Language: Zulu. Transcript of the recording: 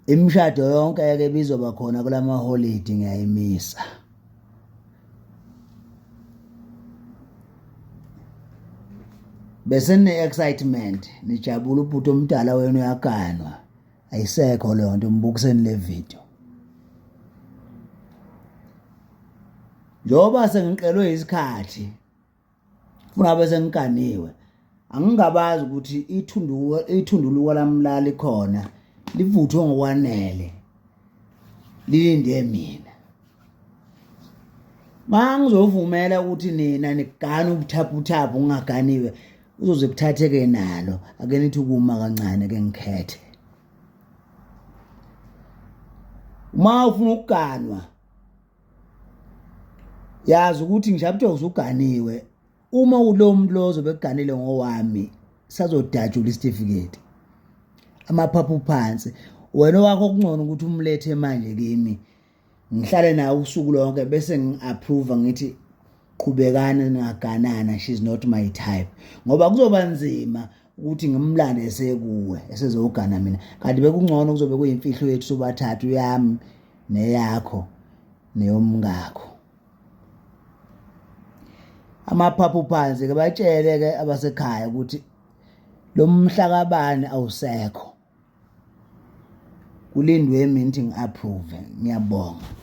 Imishado yonke ke bizoba khona kulama holiday ngiyayimisa. Bese ne excitement nijabula ubhuti omdala wenu uyaganwa. Ayisekho leyo nto mbukiseni le video. Njengoba sengiqelwe isikhathi kungabe sengiganiwe angingabazi ukuthi ithunduka ithunduluka lami la likhona livuthwe ngokwanele lilinde mina mangizovumela ukuthi nina nigane ubuthaphuthaphu ngingaganiwe uzoze kuthatheke nalo ake nithi ukuma kancane ke ngikhethe uma ufuna ukuganwa yazi ukuthi ngisho kuthiwa usuganiwe uma ulo muntu lo ozobe kuganile ngowami sazodatshula isitifiketi amaphaphu phansi wena wakho okungcono ukuthi umlethe manje kimi ngihlale naye usuku lonke bese ngi-approve ngithi qhubekani ningaganana she's not my type ngoba kuzoba nzima ukuthi ngimlande esekuwe esezogana mina kanti bekungcono kuzobe kuyimfihlo yethu sobathathu yami neyakho neyomngakho amaphaphu phansi ke batshele ke abasekhaya ukuthi lo mhlakabani awusekho kulindwe mina ukuthi ngi-approve ngiyabonga.